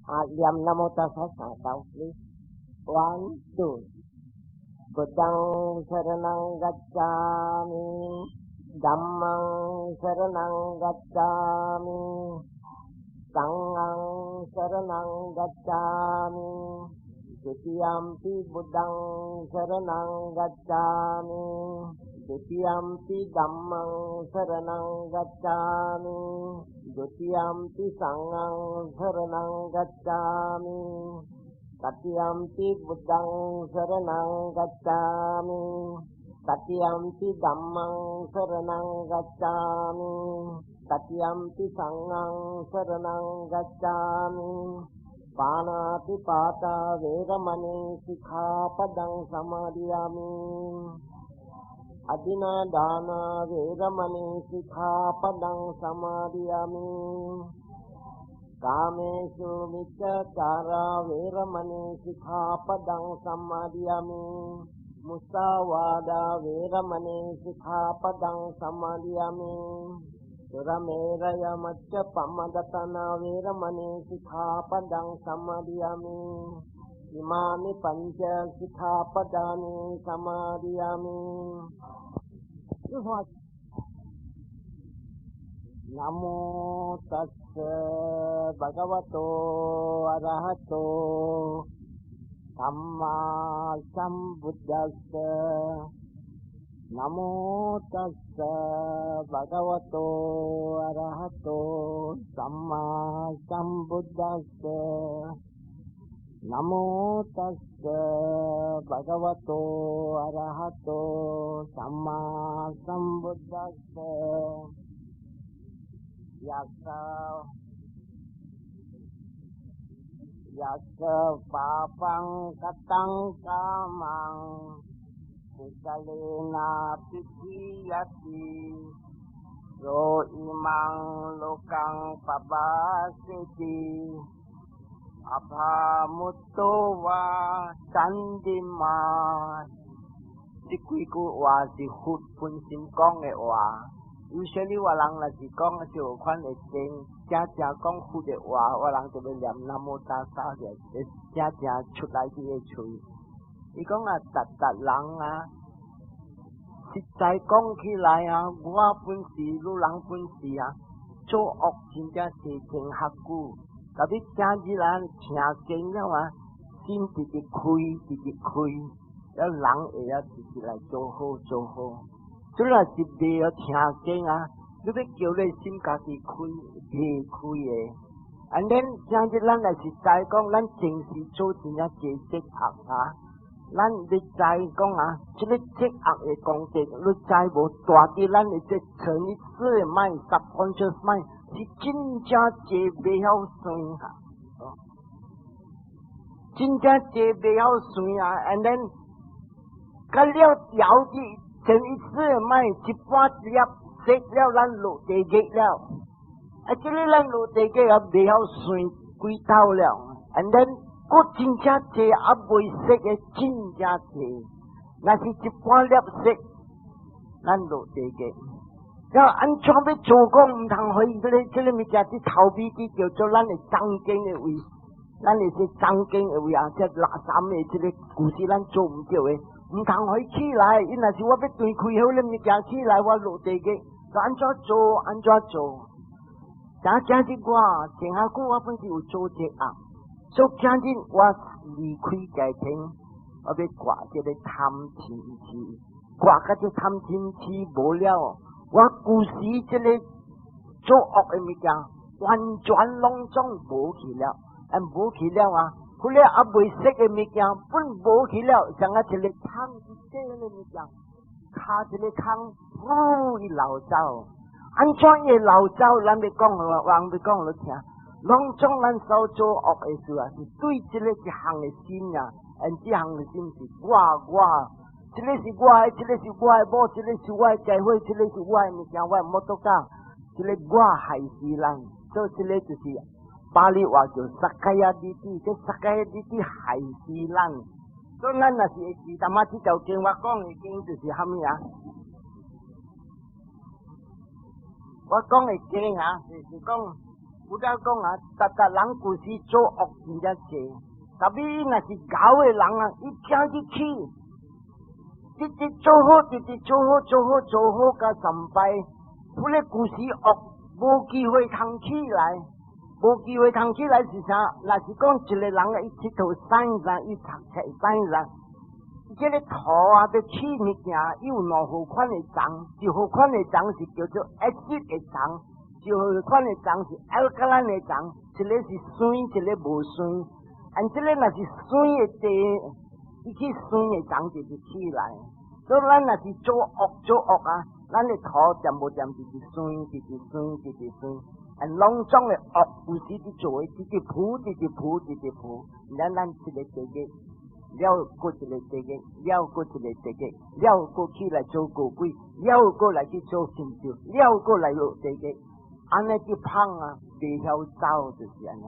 啊，念南無塔薩三兜，One two，buddhaṃ saraṇaṃ gacchāmi， dhammaṃ saraṇaṃ gacchāmi， saṅghaṃ saraṇaṃ gacchāmi， dutiyampi buddhaṃ saraṇaṃ gacchāmi， dutiyampi dhammaṃ saraṇaṃ gacchāmi， dutiyampi saṅghaṃ saraṇaṃ gacchāmi， tatiyampi buddhaṃ saraṇaṃ gacchāmi， tatiyampi dhammaṃ saraṇaṃ gacchāmi， tatiyampi saṅghaṃ saraṇaṃ gacchāmi。 pāṇātipātā veramaṇī sikkhāpadaṃ samādiyāmi。 adinnādānā veramaṇī sikkhāpadaṃ samādiyāmi。 kāmesu miccācārā veramaṇī sikkhāpadaṃ samādiyāmi。 musāvādā veramaṇī sikkhāpadaṃ samādiyāmi。 surameraya majjapamadatthānā veramaṇī sikkhāpadaṃ samādiyāmi。 imāni pañca sikkhāpadāni samādiyāmi。南無 tassa bhagavato arahato sammā sambuddhassa。南無 tassa bhagavato arahato sammā sambuddhassa。南無 tassa bhagavato arahato sammā sambuddhassa。 yassa yassa pāpaṃ kataṃ kammaṃ kusalena 'bhi khiyati so imaṃ lokaṃ pabbassati abhāmutto vā candimā。這幾句話是佛本身講的話。有時你我人若是講這款的經，正正講佛的話，我人就欲念南無塔薩就正正出來佇个喙。伊講啊，逐逐人啊，實在講起來啊，我本是，汝人本是啊，做惡真正濟天較久，特別今日咱聽經了啊，心直直開，直直開，了人會曉直直來做好做好。這若是袂曉聽經啊，你欲叫你心家己開，袂開的。And then 今日咱若是知講，咱前世做真正濟積惡啊，咱你知講啊，這个積惡的功德，你知無？大佇咱的這潛意識的 mind，subconscious mind 是真正濟袂曉算哈，真正濟袂曉算啊！And then，甲了調佇潛意識的 mind 一半粒識了，咱落地獄了。啊，這个咱落地獄也袂曉算幾兜了。And then，閣真正濟猶未識的真正濟，若是一半粒識，咱落地獄。了按怎欲做講毋通予這个這个物件佇頭尾佇叫做咱的中間的位，咱的這中間的位啊，這垃圾的這个故事咱做毋著的，毋通予起來。伊若是我欲斷開彼个物件起來，我落地獄。按怎做？按怎做？但今日我前下久我本是有做這惡，所以今日我離開家庭，我欲割這个貪嗔痴，割甲這貪嗔痴無了，我舊時這个做惡的物件，完全攏總無去了，啊無去了啊！彼个猶未識的物件，本無去了，像啊一个空一這个物件，卡一个空，呼伊流走。按怎會流走？咱欲講，人欲講予聽，攏總咱所做惡的事啊，是對這个一項的心啊，and 這項的心是我我，這个是我的，這个是我的某，這个是我的家伙，這个是我的物件，我的摩托車，這个我害死人，所以這个就是巴利話叫 sakkāya diṭṭhi，這 sakkāya diṭṭhi 害死人。所以咱若是會記淡仔這條經，我講的經就是蝦米啊？我講的經啊，就是講 Buddha 講啊，逐逐人舊時做惡真正濟，特別伊若是𠢕的人啊，伊聽去起，直直做好，直直做好，做好做好，甲三擺，彼個舊時惡無機會通起來，無機會通起來是啥？若是講一個人啊，伊𨑨迌 science 啊，伊讀冊 science 啊，這個土啊，欲起物件，伊有兩號款的層，一號款的層是叫做 acid 的層。一號款的層是 alkaline 的層，一個是酸，一個無酸。按這個若是酸的地，伊去酸的層就是起來。所以咱若是做惡做惡啊，咱的土漸無漸就是酸，就是酸，就是酸。按攏總的惡有時佇做的，直直浮，直直浮，直直浮。咱一個地獄，了閣一個地獄，了閣一個地獄，了閣起來做餓鬼，了閣來去做神獸，了閣來落地獄。按呢去芳啊，袂曉走就是按呢，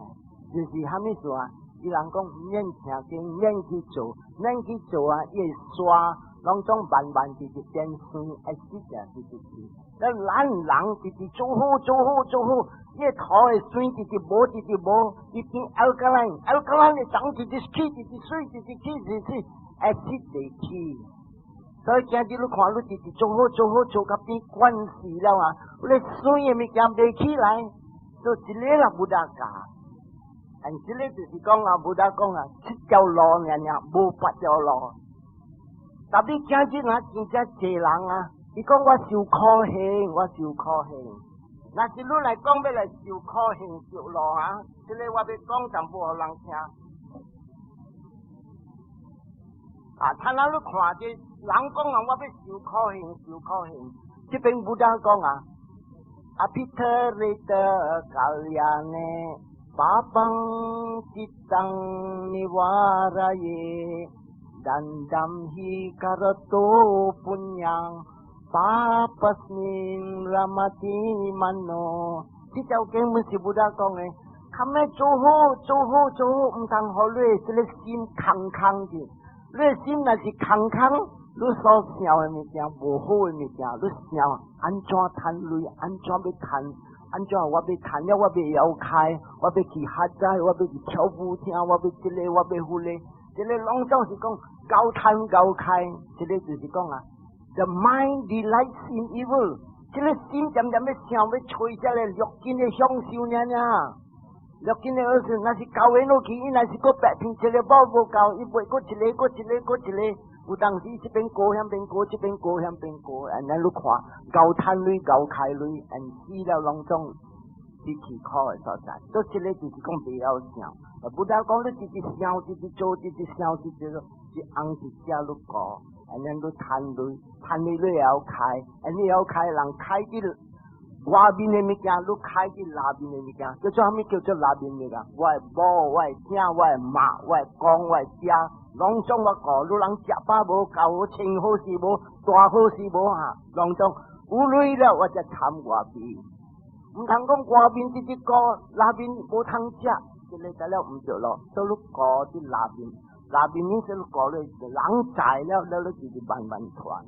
就是蝦米事啊？伊人講免聽經，免去做，免去做啊！伊會刷，攏總慢慢直直變酸，會死啊，直直去。咱咱人直直做好，做好，做好，伊個土會酸，直直無，直直無，伊變 alkaline，alkaline 的層直直起，直直水，直直起，直直水，會死袂起。所以今日你看，你直直做好做好做甲變慣勢了啊！你酸的物件袂起來，所以這個啦 Buddha 教。但這個就是講啊，Buddha 講啊，七條路爾爾，無八條路。特別今日啊，真正濟人啊，伊講我受苦刑，我受苦刑。若是你來講欲來受苦刑著路啊，這個我欲講淡薄予人聽。啊，他那你看這人講啊，我欲受苦刑，受苦刑。這邊 Buddha 講啊，apitthareta kalyane papaṃ cittaṃ nivāraye dandam hi karato puññaṃ pāpasmiṃ rāmati mano。這條經文是 Buddha 講的，較欲做好，做好，做好，毋通予你這个心空空的。你的心若是空空，你所想的物件無好的物件，你想按怎趁鐳，按怎欲趁，按怎我欲趁了，我欲搖開，我欲去喝仔，我欲去跳舞廳，我欲這个，我欲彼个，這个攏總是講𠢕趁𠢕開，這个就是講啊，The mind delights in evil，這个心漸漸欲想欲揣這个六根的享受爾爾。六根的意思，若是交緣落去，伊若是閣白騙一个某無夠，伊袂閣一个，閣一个，閣一个。有當時這邊過，遐邊過，這邊過，遐邊過，按呢你看，𠢕趁鐳，𠢕開鐳，按死了攏總是去苦的所在。所以這个就是講袂曉想，Buddha 講你直直想，直直做，直直想，直直做，是紅一只你過，按呢你趁鐳，趁鐳你會曉開，按你曉開，人開佇外面的物件，你開佇內面的物件，叫做啥物？叫做內面物件。我的某，我的囝，我的媽，我的公，我的爹，攏總我顧。你人食飽無夠，穿好勢無，大好勢無哈，攏總有鐳了，我才貪外面。毋通講外面直直顧，內面無通食，這个得了毋對咯。所以你顧佇內面，內面你說你顧咧，人在了，了你就是慢慢傳。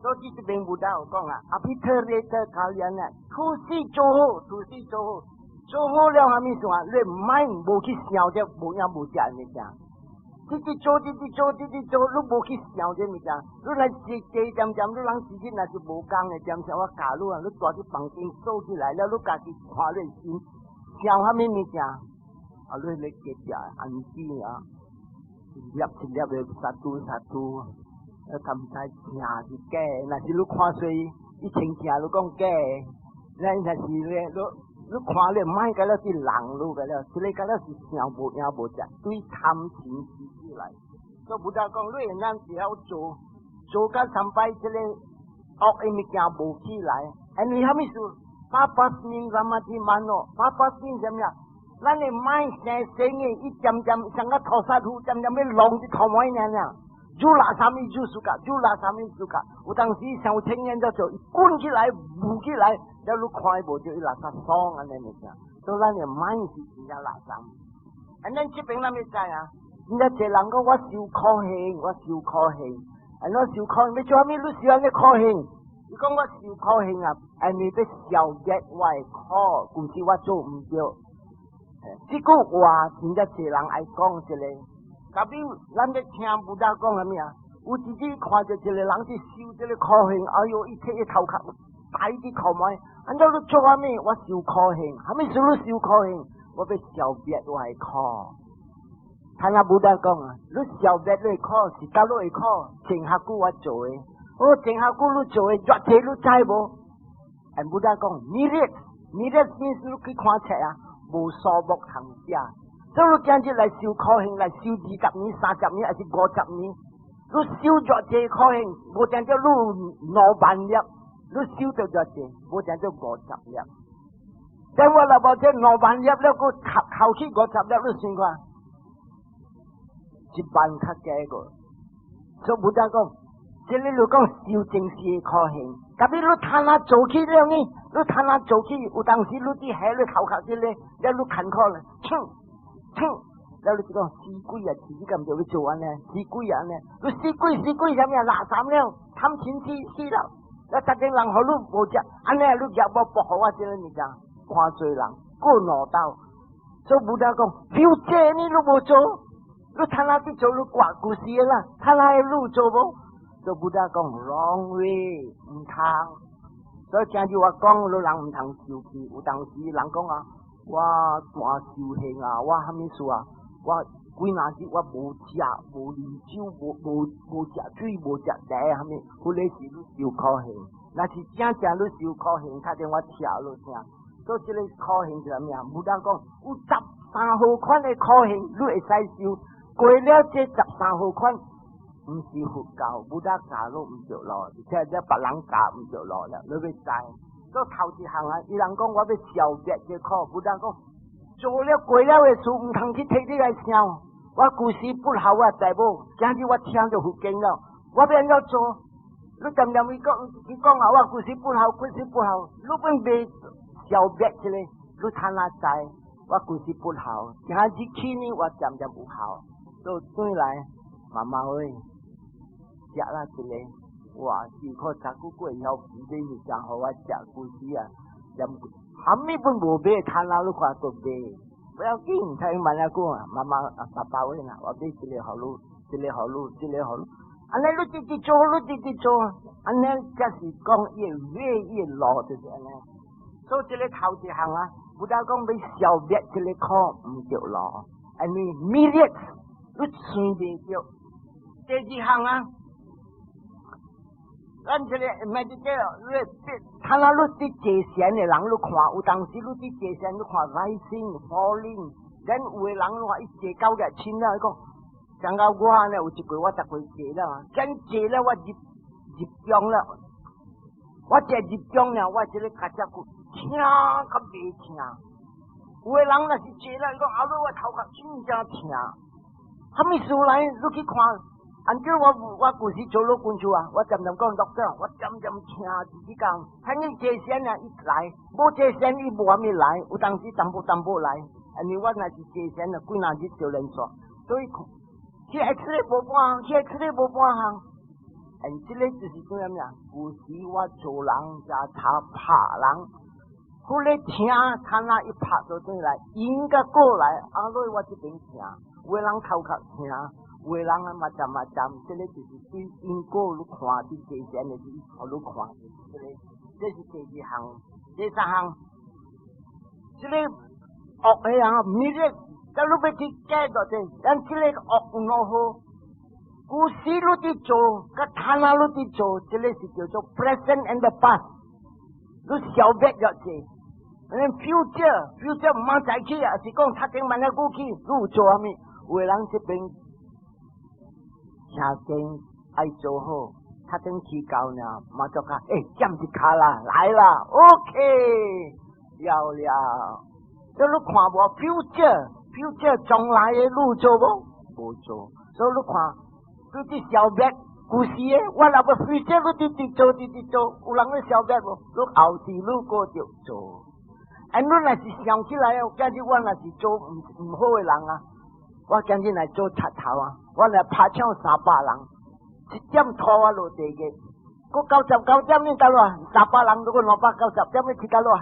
所以這邊 Buddha 有講啊，apitthareta kalyane，初始做好，初始做好，做好了蝦米事啊？你毋愛無去想這無影無跡的物件，直直做，直直做，直直做，你無去想這物件，你來坐坐漸漸，你人自己若是無仝的，漸像我教你啊，你蹛佇房間鎖起來了，你家己看你心想蝦米物件，啊，你咧結只安子啊，一粒一粒的 sadhu sadhu。啊，毋知正是假？若是你看衰，伊清正你講假。咱若是咧，你看咧，莫甲了是人路個了，這个甲了是想無影無跡，對貪嗔痴起來。所以 Buddha 講，你咱只曉做，做甲三擺這个惡的物件無起來。因為蝦米事？Pāpasmiṃ rāmati mano，pāpasmiṃ 啥物啊？咱的 mind 生生的，伊漸漸像個塗沙土，漸漸欲弄佇塗尾爾爾。煮垃圾物煮暑假，煮垃圾物暑假。有當時傷青年就做，滾起來，舞起來，了你看伊無就伊垃圾爽按呢物件。所以咱的 mind 是真正垃圾。按咱這邊咱欲知啊，真正濟人講我受苦刑，我受苦刑，按怎受苦刑？欲做啥物？你受按呢苦刑？伊講我受苦刑啊，因為欲消滅我的苦，舊時我做毋著。這句話真正濟人愛講一个。特別咱咧聽 Buddha 講啥物啊？有一日看著一个人去受這个苦刑，哎喲，伊提伊頭殼大佇頭毛，按怎你做啥物？我受苦刑，啥物事你受苦刑？我欲消滅我的苦。聽阿 Buddha 講啊，你消滅你的苦是佗落的苦，前下久我做的。哦，前下久你做的，偌濟你知無？哎，Buddha 講，myriad，myriad 意思你去看冊啊，無數目通寫。所以你今日來受苦刑，來受20年、30年，還是50年？你受偌濟苦刑，無定著你2萬粒，你受著偌濟，無定著五十粒。等我若無這2萬粒了，閣扣扣去五十粒，你算看，1萬較加個。所以 Buddha 講，這个你講受前世的苦刑，特別你攤哪做起了呢？你攤哪做起，有當時你佇下你頭殼這个，了你艱苦咧，哼哼，了你就講死鬼啊，自己敢著欲做按呢？死鬼啊按呢？你死鬼死鬼啥物啊？垃圾了，貪嗔痴死了，了逐間人予你無食，按呢你業無報予我這个物件，看濟人過兩道，所以 Buddha 講，future 呢你無做，你攤哪去做你掛故事啦，攤哪你做無？所以 Buddha 講 wrong way 毋通，所以今日我講，你人毋通受氣，有當時人講啊，我大受刑啊，我啥物事啊？我幾若日我無食無啉酒無食水無食茶啥物，彼个是你受苦刑。若是真正你受苦刑，較定我聽你聽。所以這个苦刑是啥物啊？Buddha 講有13號款的苦刑，你會使受。過了這十三號款，毋是佛教，Buddha 教攏毋著路，而且這別人教毋著路了，你欲知。所以頭一項啊，伊人講我欲消滅這苦，Buddha 講做了過了的事，毋通去提你來想。我舊時不孝我知無？今日我聽著佛經了，我欲按怎做？你恬恬伊講，伊講啊，我舊時不孝，舊時不孝，你本未消滅這个，你趁哪知？我舊時不孝，今日起呢，我漸漸有孝。都轉來，媽媽喂，食啦一个，哇！辛苦十幾個月曉買物件，予我食舊時啊，連啥物本無買，趁哪你看都買。不要緊，聽慢仔講啊，媽媽啊，爸爸喂啦，我買一个予你，一个予你，一个予你。按呢你直直做，你直直做，按呢才是講越買越路，就是按呢。所以這个頭一項啊，Buddha 講欲消滅這个苦毋著路，因為 myriad 你算袂著。第二項啊，咱這个 meditate，你睇下你佇坐禪的人，你看有當時你佇坐禪，你看 rising falling，咱有的人話伊坐到個深了，伊講，像到我呢，有一過我逐過坐了啊，真坐了我入入中了，我坐入中了，我這个較只骨疼較袂疼。有的人若是坐了，伊講後尾我頭殼真正疼。啥物事來？你去看，按照我我舊時做老軍厝啊，我漸漸講 doctor，我漸漸疼自己講，睇你坐禪啊，伊來，無坐禪伊無啥物來，有當時淡薄淡薄來，因為我若是坐禪啊，幾若日就連續，所以去 X-ray 無半項，去 X-ray 無半項。嗯，這个就是講啥物啊？舊時我做人加查拍人，彼个疼，他那一拍就轉來，應該過來，啊，落我這邊疼。有的人頭殼疼，有的人啊嘛浸嘛浸，這个就是對因果你看佇坐禪的時，予你看，這个這是第二項，第三項，這个惡的人迷咧，咱你欲去解決這，咱這个惡有兩好，舊時你佇做，佮他那你佇做，這个是叫做 present and the past，你消滅咗這。future，future 毋通再去啊，是講讀經慢仔過去，你有做啥物？有的人這邊聽經愛做好，讀經起到呢，嘛做較欸，占一跤啦，來啦，OK，了了。這你看無 future，future 將來的你有做無？無做，所以你看，你佇消滅舊時的，我若欲 future，你直直做，直直做，有人咧消滅無？你後世你閣著做。哎，你若是想起來哦，今日我若是做毋好的人啊，我今日來做賊頭啊，我來拍搶300人，一點拖我落地獄，閣99點你倒落，300人如果290點你去倒落。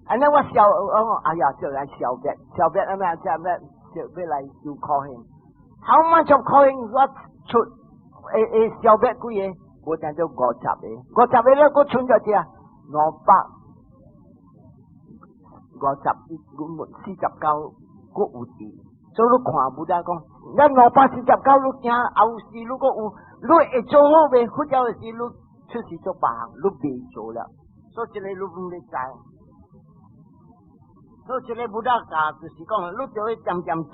按呢我笑，我哎呀，就來小別，小別啊咩，小別就欲來修苦行。How much of 苦行我出？會會消滅幾个？我聽做50個，50個了，閣剩著這250，49，閣有佇。所以你看 Buddha 講，咱249你驚後世如果有，你會做好袂？佛教的時你出世做別項，你袂做了。所以這个你毋咧知。所以這个 Buddha 教就是講，你就會漸漸知。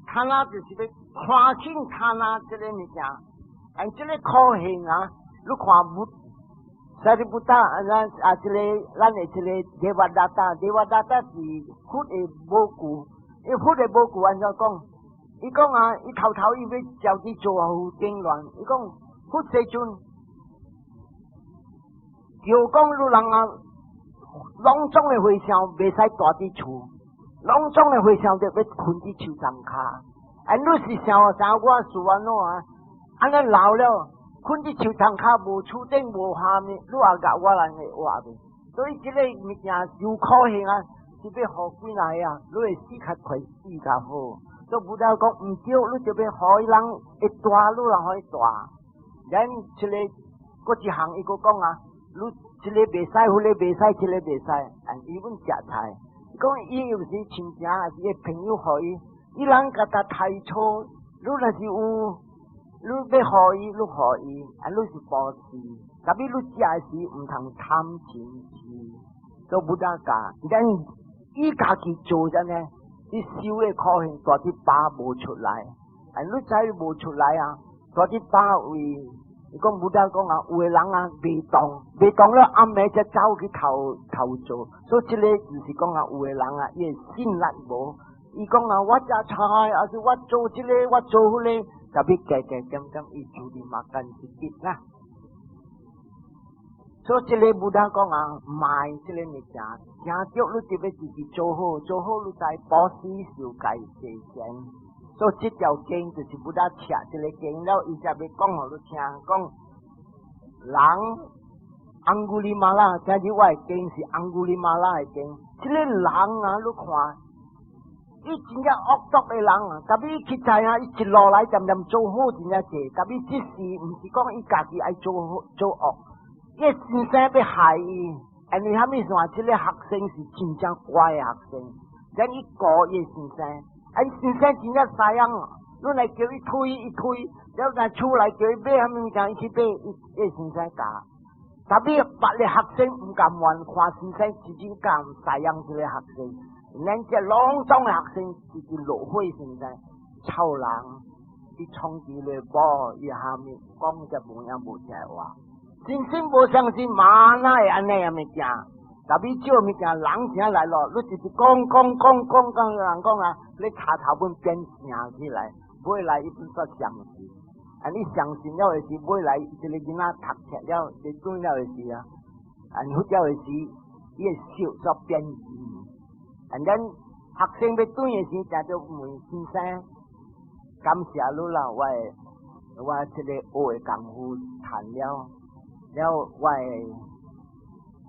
他那就是欲看清他那這个物件，按這个苦行啊，你看無？Sariputta 咱啊，這个咱的這个 Devadatta，Devadatta 是佛的母舅，伊佛的母舅按怎講？伊講啊，伊頭頭伊欲招去做經亂，伊講佛世尊，就講汝人啊，攏總的和尚袂使蹛佇厝，攏總的和尚就欲睏佇樹叢跤。啊，你是想啥？我是按怎啊？按呢老了，睏佇樹叢跤，無厝頂無下面，你也共我人會活袂？所以這个物件有苦行啊，是欲予幾若个啊，你會死較快，死較好。所以 Buddha 講毋對，你就欲予伊人會蹛，你人予伊蹛。咱這个閣一項，伊閣講啊，你這个袂使，彼个袂使，這個袂使，啊，伊阮食菜。伊講伊有時親情，還是伊朋友予伊，伊人共他刣草，你若是有，你欲予伊，你予伊，啊，你是布施，特別你食的時毋通貪嗔痴，做 Buddha 教，咱伊家己做陣呢，伊修的苦行蹛佇飽無出來，啊，你知無出來啊？蹛佇飽位，伊講 Buddha 講啊，有的人啊袂動，袂動了暗暝才走去偷偷做，所以這个就是講啊，有的人啊，伊的信力無，伊講啊，我食菜，還是我做這个，我做彼个。特別加加減減，伊注意 makan sikit 啦。所以這个 Buddha 講啊，賣這个物件，誠著你就欲自己做好，做好你才布施受戒濟錢。所以這條經就是 Buddha 寫這个經了，伊才欲講予你聽，講人 Angulimala，今日我的經是 Angulimala 的經，這个人啊，你看。伊真正惡毒的人啊，特別伊去知啊，伊一路來漸漸做好真正濟，特別這時毋是講伊家己愛做好做惡，伊先生欲害伊，因為啥物事？這个學生是真正乖的學生，咱伊顧伊先生，啊伊先生真正知影，你來叫伊推伊推，了若出來叫伊買啥物物件，伊去買，伊伊先生教。特別別个學生毋甘願看先生真正教知影這个學生。咱這攏總的學生直直落火先生，臭人，伊衝擊咧某，伊下面講則無影無聽話，真心無相信嘛哪會按呢樣物件？特別這物件人聽來咯，你直直講講講講講，人講啊，你跤頭本變成起來，尾來伊本煞相信，啊你相信了的時，尾來這个囡仔讀冊了，你轉了的時啊，啊佛教的時，伊會笑煞變形。啊，咱學生欲轉的時，定著問先生，感謝你啦，我的我這个學的功夫談了，了我的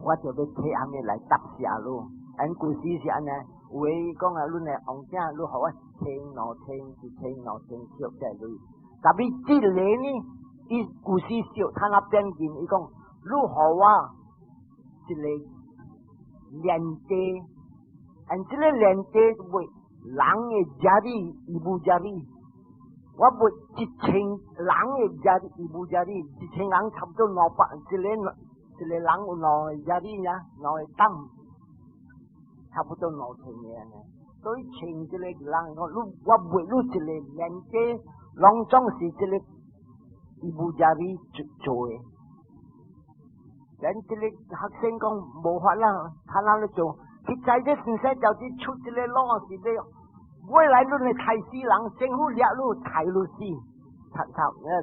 我就欲提啥物來答謝你。按舊時是按呢，有的講啊，恁的王子，你予我一千兩千、一千兩千少這鐳。特別這个呢，伊舊時笑，他那變形，伊講你予我一个連地。按這个連地賣人的 jari，ibu jari，我賣1000人的 jari ibu jari，1000人差不多200，一个一个人有兩個 jari 呀，兩個檔，差不多2000個呢。所以千一個人講，你我賣你一个連地，攏總是這個 ibu jari 做做的。咱這个學生講無法啦，他哪咧做？佢知這先生就是出這个路是欲，未來恁會刣死人，政府掠你刣你死，賊賊，那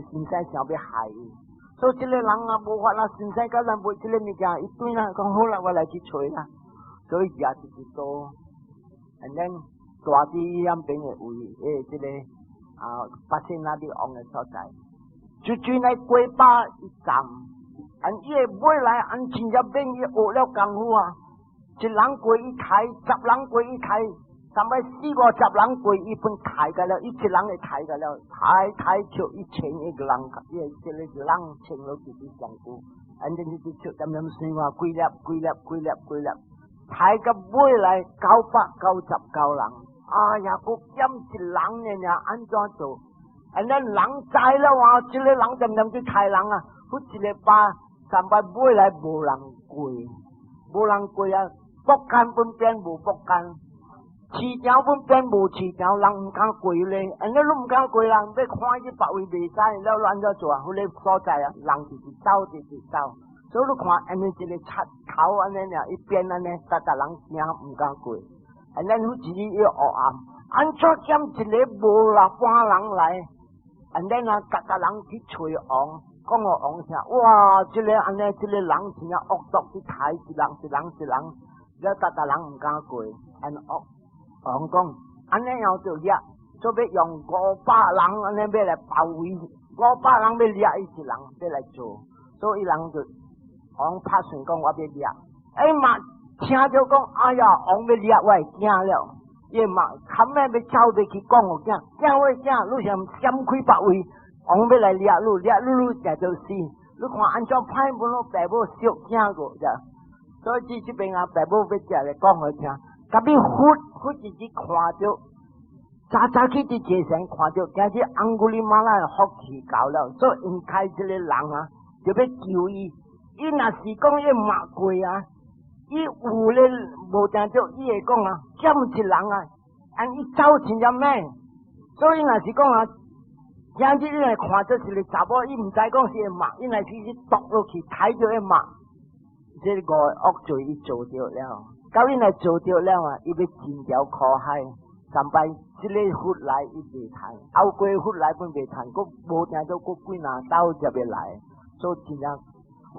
先生想欲害伊，所以這个人啊無法啦，先生共咱賣這个物件，伊轉啦，講好啦，我來去揣啦，所以舉一支刀，and then 蹛佇伊遐邊的位，這个啊，Pasenadi王的所在，就轉來過百一站，按伊會尾來按真正變伊學了功夫啊！一人過伊刣，十人過伊刣，三擺四五十人過伊本刣個了，伊一人會刣個了，刣刣出一千一個人，伊這個人穿落去佇上久，按陣是出點點算話幾粒幾粒幾粒幾粒，刣到尾來999人，哎呀，閣減一人爾爾，按怎做？按咱人知了啊，這個人點點去刣人啊？佛一个巴三擺尾來無人過，無人過啊！木間本變無木間，市場本變無市場，人毋敢過咧。按呢你毋敢過，人欲看去別位袂使，了按怎做啊？彼个所在啊，人直直走，直直走。所以你看，按呢一个賊頭按呢爾，伊變按呢，逐逐人驚毋敢過。按呢好一日伊黑暗，按怎減一个無啦半人來？按呢啊，逐逐人去揣王，講予王聽，哇！這个按呢，這个人真正惡毒，去刣一人一人一人，了逐逐人毋敢過。按惡王講，按呢樣就掠，做欲用500人按呢欲來包圍，五百人欲掠伊一人，欲來做，所以人就王拍算講我欲掠，哎嘛聽著講，哎呀，王欲掠我會驚了。伊嘛，堪咩欲走欲去講予囝，囝我囝，你想閃開別位，王欲來掠你，掠你你定著死。你看按怎歹本攏爸母惜囝個，所以這這邊啊，爸母欲食來講予聽。特別佛佛直直看著，早早去佇街上看著，今日翁古里瑪那福氣到了，所以應該這个人啊，就欲救伊。伊若是講伊罵過啊，伊有咧無定著，伊會講啊，減一人啊，按伊走真正猛，所以若是講啊，今日你來看著一个查某，伊毋知講是會罵，伊若是去毒落去，睇著會罵，這个惡罪伊做著了，到伊若做著了啊，伊欲進條苦海，三擺這个佛來伊袂趁，後過佛來本袂趁，閣無定著閣幾若道才欲來，所以真正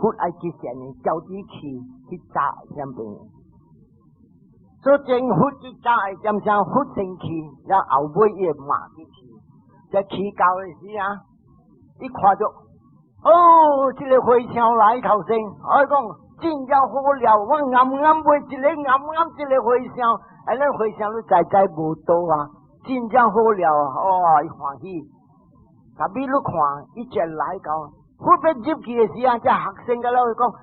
佛愛去現的，叫你去去查啥物。所以前佛去查會點聲佛先去，然後尾伊會馬去去。在去到的時啊，伊看著，哦，這个和尚來頭先，我講真正好料，我暗暗買一个暗暗一个和尚，按呢和尚你知知無刀啊，真正好料啊，哦，伊歡喜。特別你看，伊一來到，佛欲入去的時啊，這學生甲了講，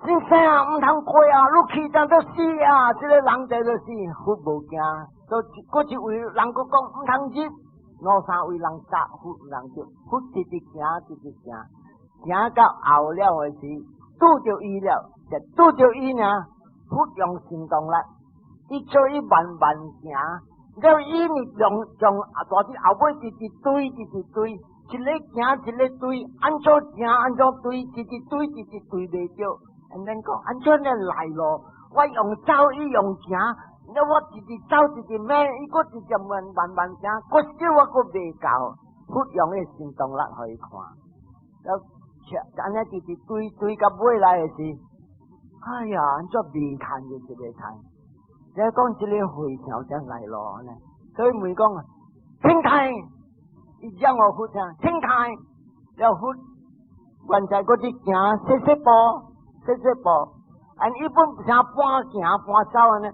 先生啊，毋通過啊，你去當做死啊！這个人在做死，佛無驚。所以閣一位人閣講毋通入，兩三位人閘佛毋通入，佛直直行，直直行，行到後了的時，拄著伊了，就拄著伊呢，佛用行動力，伊做伊慢慢行，了伊呢用用啊，大隻後尾直直追，直直追，一个行一个追，按怎行按怎追，直直追直直追袂著。人講按怎呢來咯？我用走，伊用行，那我直直走直直慢，伊閣直直慢慢慢行，閣少我閣袂到。佛用的行動力予伊看，了按呢直直追追到尾來的時，哎呀，按怎袂趁就是袂趁。你講這个和尚才來咯呢？所以問講，停台，伊講予佛聽，停台，了佛原在閣佇行細細步。細細步，按伊本啥半行半走按呢？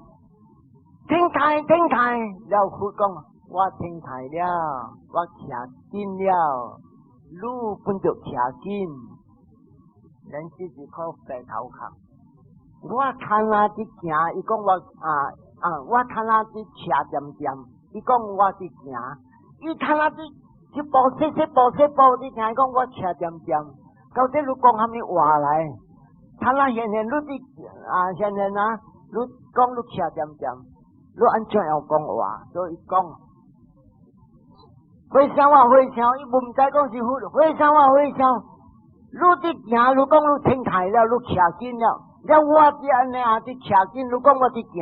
停台停台，了佛講，我停台了，我徛緊了，你本就徛緊，咱只是靠白頭殼。我看啊佇行，伊講我啊啊，我看啊佇徛恬恬，伊講我佇行，伊看啊佇一步細細步細步，你聽伊講我徛恬恬，到底你講啥物話來？他那現現你佇啊，現現啊，你講你徛恬恬，你按怎樣講話？所以講，和尚啊和尚，伊毋知講是佛，和尚啊和尚，你佇行，你講你停台了，你徛緊了，了我佇按呢啊佇徛緊，你講我佇行，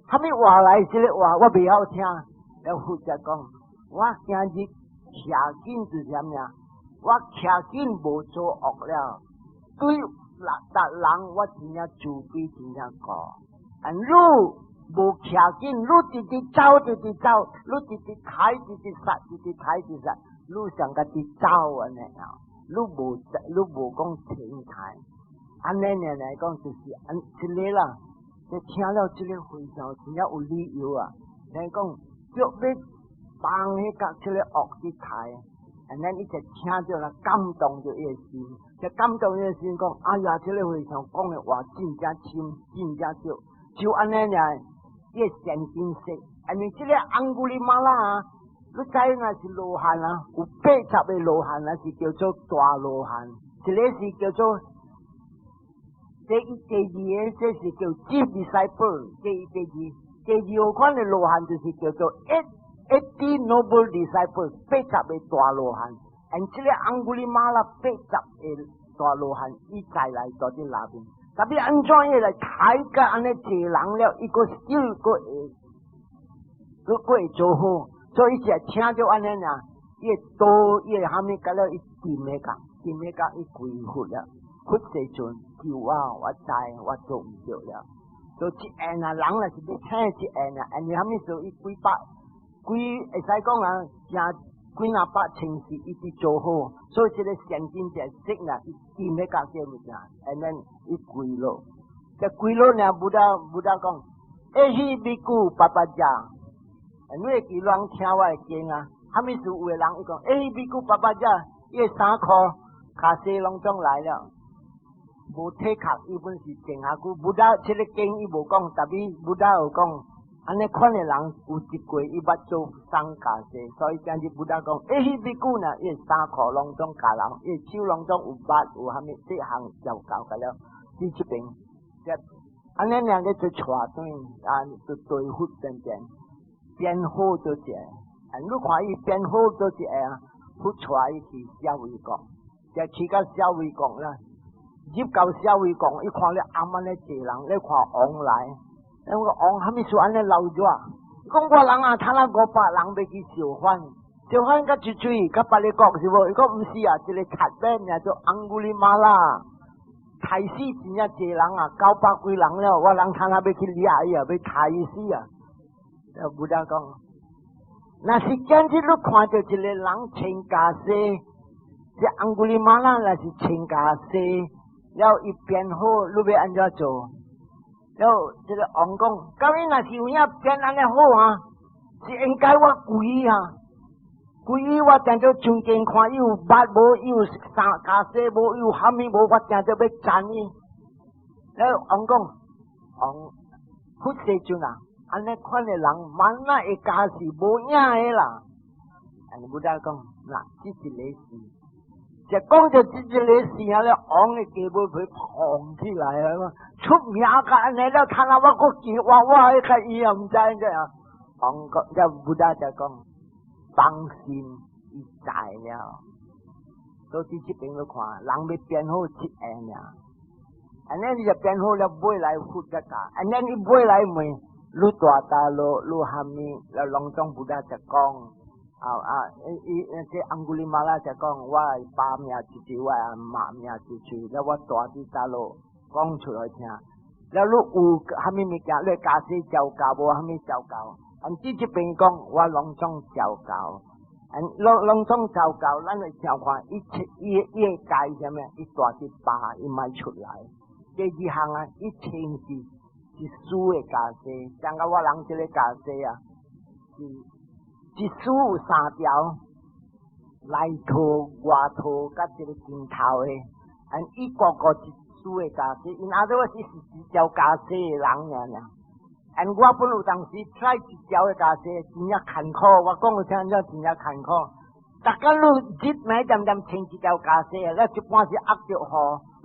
啥物話來？這个話我袂曉聽。了佛才講，我今日徛緊是啥物啊？我徛緊無做惡了，對。逐人我真正慈悲，真正顧。按你無徛緊，你直直走，直直走，你直直刣，直直殺，直直刣，直殺。你上家己走按呢啊，你無講停態，按呢呢來講就是按這個啦。你聽了這個非常真正有理由啊！來講就欲放彼個這個惡去刣，and then 伊就聽著啦，感動著伊的心，就感動伊的心講：哎呀，這個和尚講的話真正深，真正對，就按呢爾，伊的善知識，因為這個昂古里馬拉啊，你知若是羅漢啊，有80個羅漢啊，是叫做大羅漢，一個是叫做。第一、第二個，這是叫 chief disciple。第一、第二，第二款的羅漢就是叫做 eighty noble disciple，80個大羅漢。And 這個昂古里馬拉八十個大羅漢，伊再來到佇內面。特別按怎樣來刣甲按呢濟人了，伊閣 still 閣會，閣會做好。所以伊只聽著按呢爾，伊會刀，伊會蝦米，甲了伊掂彼個，掂彼個伊歸佛了。佛世尊救我，我知我做毋著了。所以一下啊，人若是欲聽一下啊，因為蝦米事？伊幾百幾會使講啊，成幾若百千世一直做好，所以這個善根就識啦，伊掂彼個這物件，and then 伊跪落，這跪落呢，Buddha 講，エヒ比庫パパジャ，你會記人聽我的經啊？蝦米事有的人伊講，エヒ比庫パパジャ，伊的衫褲跤鞋攏總來了。無體殼，伊本是靜下久。Buddha 這個經伊無講，特別 Buddha 有講，按呢款的人有一過伊捌做衫跤鞋，所以今日 Buddha 講，エヒ比庫呢，伊衫褲攏總教人，伊手攏總有捌有蝦米這項就教個了。佇這邊，按呢兩個就帶轉啊，就對佛變變變好就這，啊，你看伊變好就這啊，佛帶伊去舍衛國，就去到舍衛國啦。入到舍衛國，伊看了阿曼咧濟人，咧看王來，那個王蝦米事按呢鬧熱？講我人啊，差那500人欲去造反，造反較一喙，較別个國是無？伊講毋是啊，一個賊仔名做昂古里馬拉，刣死真正濟人啊，900幾人了，我人差那欲去掠伊啊，欲刣死啊！Buddha 講，若是今日你看著一個人穿袈裟，這昂古里馬拉若是穿袈裟。了伊變好，你欲按怎做？了這個王講，咁伊若是有影變按呢好啊，是應該我跪啊，跪我定做尊敬看伊有捌無，伊有衫袈裟無，伊有蝦米無，我定做欲讚伊。了王講，王佛世尊啊，按呢款的人，萬那會加是無影的啦。按呢 Buddha 講，嗱，這一個事。就講著這一個事啊，咧王的雞尾皮膨起來啊，出名甲按呢了，看啊我閣見我我彼較伊也毋知怎樣。王講，這 Buddha 就講，放心，伊知了。所以這邊你看，人欲變好一下爾，按呢你就變好了，尾來佛才教，按呢你尾來問，你大大路，你蝦米，了攏總 Buddha 就講。啊啊！伊這昂古里馬拉就講，我爸名一句，我阿媽名一句，了我住佇佗落講出來聽。了你有蝦米物件，你家私照教無蝦米照教？按這這邊講，我攏總照教。按攏攏總照教，咱來聽看，伊伊伊會戒啥物？伊住佇吧，伊莫出來。第二項啊，伊穿是一絲的袈裟，像甲我人這個袈裟啊，是。一絲有三條，內套、外套，佮一個肩頭的，按伊個個一絲的袈裟，因阿說是是一條袈裟的人爾爾。按我本有當時跩一條的袈裟，真正艱苦。我講予聽，真真正艱苦。逐工你日暝恬恬穿一條袈裟，了一般是壓著雨，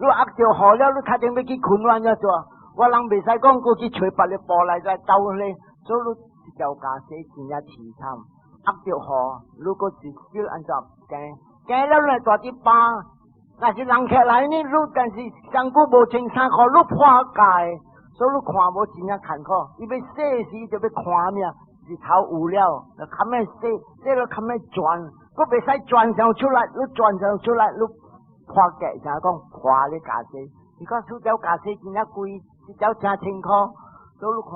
你壓著雨了，你較定欲去睏按怎做？我人袂使講閣去揣別个布來再兜咧，所以你一條袈裟真正凄慘。壓著雨，如果是少按怎驚驚了，來住佇吧，若是人客來呢，你但是上久無穿衫褲，你破戒，所以你看無真正艱苦。伊欲洗時就欲看命，日頭有了，就較欲洗，洗了較欲轉，閣袂使轉上出來，你轉上出來，你破格，像講破咧袈裟。你講出條袈裟真正貴，一條成千箍，所以你看。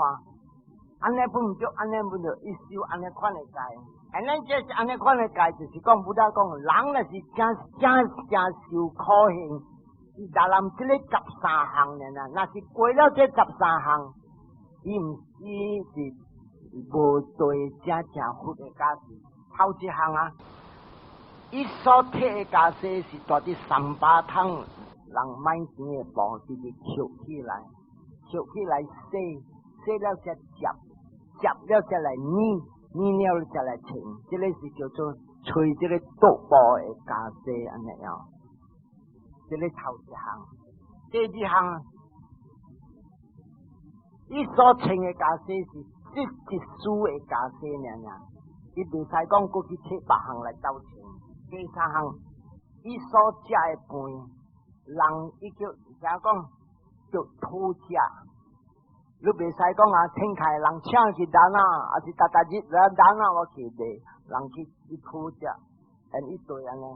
按呢分毋著，按呢分毋著，伊修按呢款的戒。按呢這是按呢款的戒，就是講 Buddha 講，人若是真正正受苦行，伊達人這个十三項爾啦，若是過了這十三項，伊毋伊是無對正正佛的加持。頭一項啊，伊所提的袈裟是蹛佇三百桶人賣錢的布，直直抾起來，抾起來洗，洗了才摺，摺了才來染，染了才來穿。這个是叫做揣這个桌布的袈裟按呢樣。這个頭一項，第二項，伊所穿的袈裟是這一絲的袈裟爾爾，伊袂使講閣去揣別項來鬥穿。第三項，伊所食的飯，人伊叫怎講叫討食。你袂使講啊，天開人請去 dana，還是逐逐日來 dana 我去袂，人去去討食，and 伊對按呢。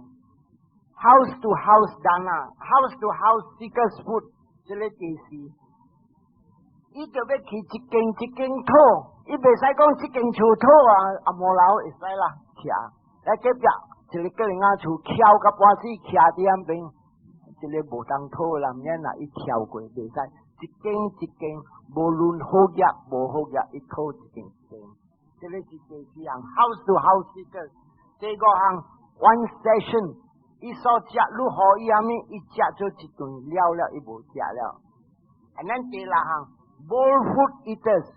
House to house dana，house to house seekers food，這个第四，伊就欲去一間一間討，伊袂使講這間厝討啊，啊無樓會使啦，徛，來隔壁一个個人仔厝翹甲半死，徛佇遐邊，這个無當討啦，免啦，伊跳過袂使，一間一間，無論好業無好業，伊討一間一間，這个是第四項，house to house seekers，第五項 one session。伊所食，你予伊啥物，伊食做一頓了了，伊無食了。And then 第六項，bowl food eaters，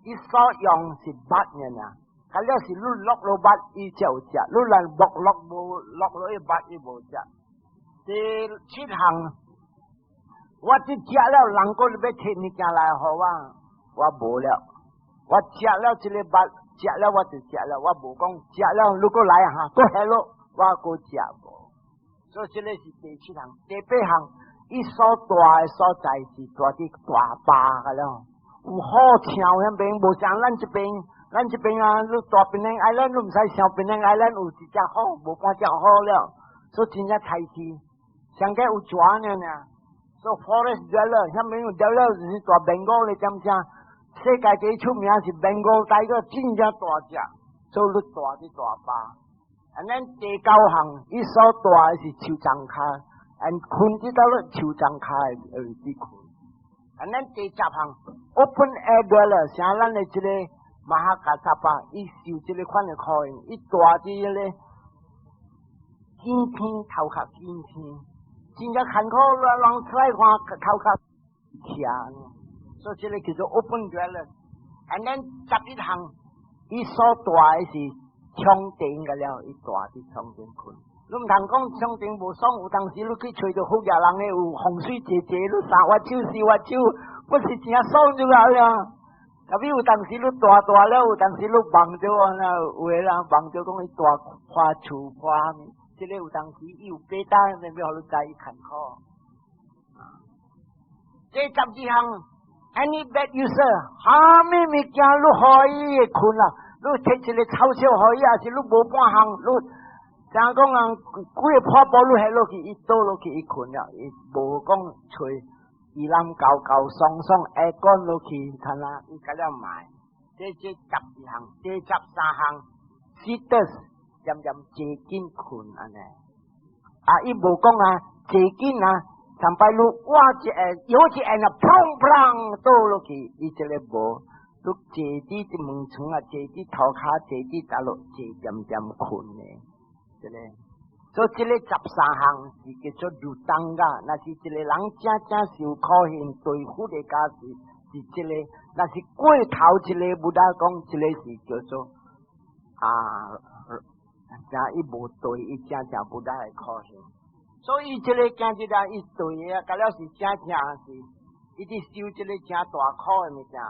伊所用是捌爾爾，假了是你落落捌，伊才有食；你若無落無落落去捌，伊無食。第七項，我這食了，人閣欲提物件來予我，我無了。我食了這个捌，食了我就食了，我無講食了，如果來哈，閣下落，我閣食無。所以這个是第七項，第八項，伊所蹛的所在是蹛佇大壩個了，有好牆遐邊，無像咱這邊，咱這邊啊，你蹛 Penang Island，你毋使想 Penang Island 有一隻虎，無半隻虎了，所以真正菜市，上蓋有蛇爾爾，所以 forest dweller，遐邊有 dweller 就是蹛 Bengal 的，知毋知？世界第一出名是 Bengal tiger，真正大隻，所以你蹛佇大壩。And then 第九項，伊所蹛的是樹叢跤，and 睏佇倒落樹叢跤的位置睏。And then 第十項，open air dweller，像咱的這个 Mahakassapa，伊受這个款的苦刑，伊蹛佇彼个見天頭殼見天，真正艱苦，人出來看頭殼徛，所以這个叫做 open dweller。And then 11項，伊所蹛的是窗頂個了，伊蹛佇窗頂睏。你毋通講窗頂無爽，有當時你去揣著好額人的有風水濟濟，你三挖手四挖手，不是真爽就好了。特別有當時你大大了，有當時你夢著啊，有的人夢著講伊蹛花樹花物，這个有當時伊有八單，要予你知伊艱苦。這十二項，any bed user，啥物物件你予伊會睏啦？你摕一个臭笑予伊，抑是你無半項，你怎講啊？幾个破布你下落去，伊倒落去伊睏了，伊無講揣伊人厚厚鬆鬆下滾落去，睇啦，伊甲了買。這十二項，第十三項，sitters 漸漸坐緊睏按呢。啊，伊無講啊，坐緊啊，上擺你挖一下，有一下啊，砰砰倒落去，伊這个無。你坐佇這門窗啊，坐佇塗跤，坐佇倒落，坐漸漸睏的，這个。所以這个十三項是叫做入當噶。若是一个人真正受苦刑對佛的加持是這个，若是過頭一个，Buddha 講這个是叫做啊，正伊無對，伊真正 Buddha 的苦行。所以這个今日啊，伊對的啊，甲了是真正是，伊佇受這个真大苦的物件。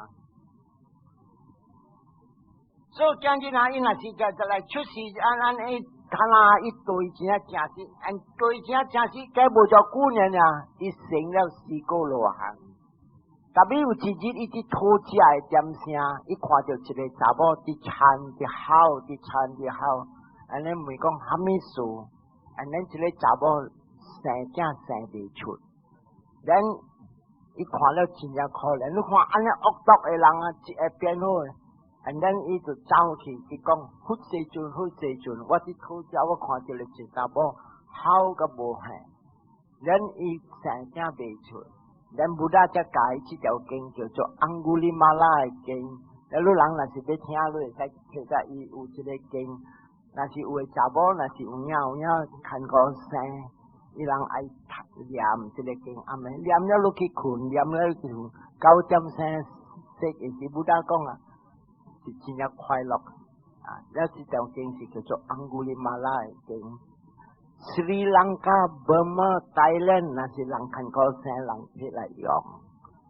所以今日啊，伊若是就來出世，按按伊，看啊，伊對正正實，按對正正實，該無遮久爾爾，伊成了四果羅漢。特別有一日，伊佇討食的點聲，伊看著一个查某佇田佇哭，佇田佇哭，按呢問講啥物事？按呢這个查某生囝生袂出，咱伊看了真正可憐，你看按呢惡毒的人啊，一會變好的。And then 伊就走去去講，佛世尊，佛世尊，我佇討食，我看著一個查某好甲無限。Then 伊生囝袂出，then Buddha 才教伊這條經叫做 Angulimala 的經。你人若是欲聽，你會使摕甲伊有這個經。若是有的查某，若是有影有影牽苦生，伊人愛念這個經，暗暝念了落去睏，念了去睏，9點生說是 Buddha 講啊，是真正快樂啊！了這條經是叫做 Angulimala 的經。斯里蘭卡、Burma、Thailand 若是人牽苦生人摕來用。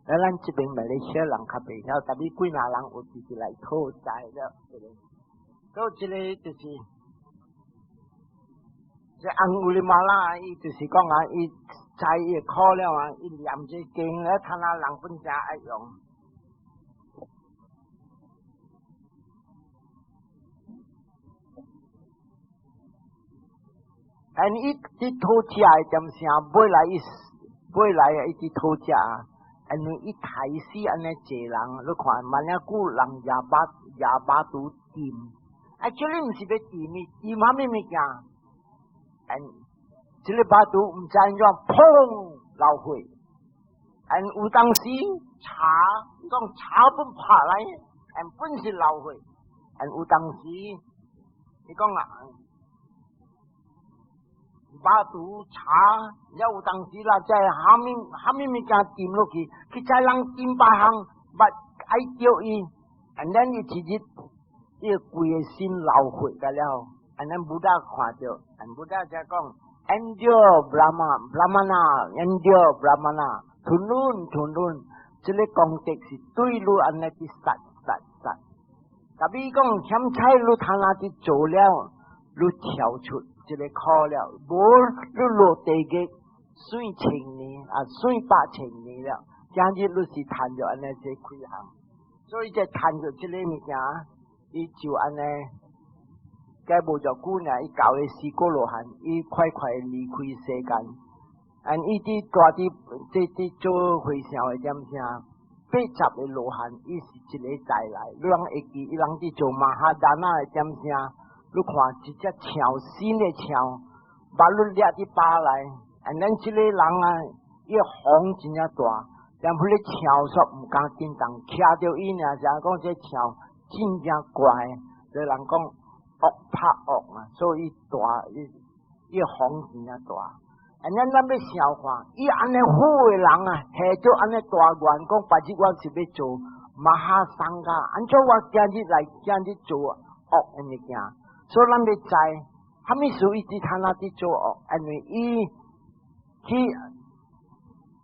咱這邊馬來西亞人較袂曉，但是幾若人有直直來討債了。所以這個就是，這 Angulimala，伊就是講啊，伊知伊苦了啊，伊念這經了，他那人本正愛用。但伊佇討食的點聲，尾來伊尾來啊，伊佇討食啊，因為伊刣死按呢濟人，你看萬爾久人也把也把拄掂，啊，這裡毋是欲掂伊，掂啥物物件？嗯，這個巴肚毋知按怎，砰流血。嗯，有當時茶，講茶本拍來，嗯，本是流血。嗯，有當時，你講啊。巴肚茶，了有當時啦，這蝦米蝦米物件掂落去，去在人掂別項，捌愛著伊，and then 伊直接伊規个身流血個了，and then Buddha 看著，and Buddha 才講，Endure Brahma，Brahmana，Endure Brahmana，吞忍吞忍，這個功德是對你按呢去殺殺殺，但比講現在你他那去做了，你跳出這個苦了，無你落地獄算千年啊，算百千年了，今日你是趁著按呢這幾項，所以這趁著這個物件，伊就按呢，該無偌久呢，伊到個四果羅漢，伊快快離開世間，按伊佇大佇這佇做和尚的點聲，80個羅漢，伊是一個再來，你攏會記，伊人佇做 Mahadana 的點聲。你看一隻象，新的象，把你掠佇腹內，and then 這個人啊，伊風真正大，但彼個象煞毋敢叮當，徛著伊爾，就講這象真正怪，這人講惡拍惡啊，所以大伊伊風真正大。and then 咱欲想看，伊按呢好的人啊，下做按呢大願，講別日我是欲做 Mahasangha，按怎我今日來今日做惡的物件？所以咱欲知，蝦米事伊佇他那佇做惡？因為伊去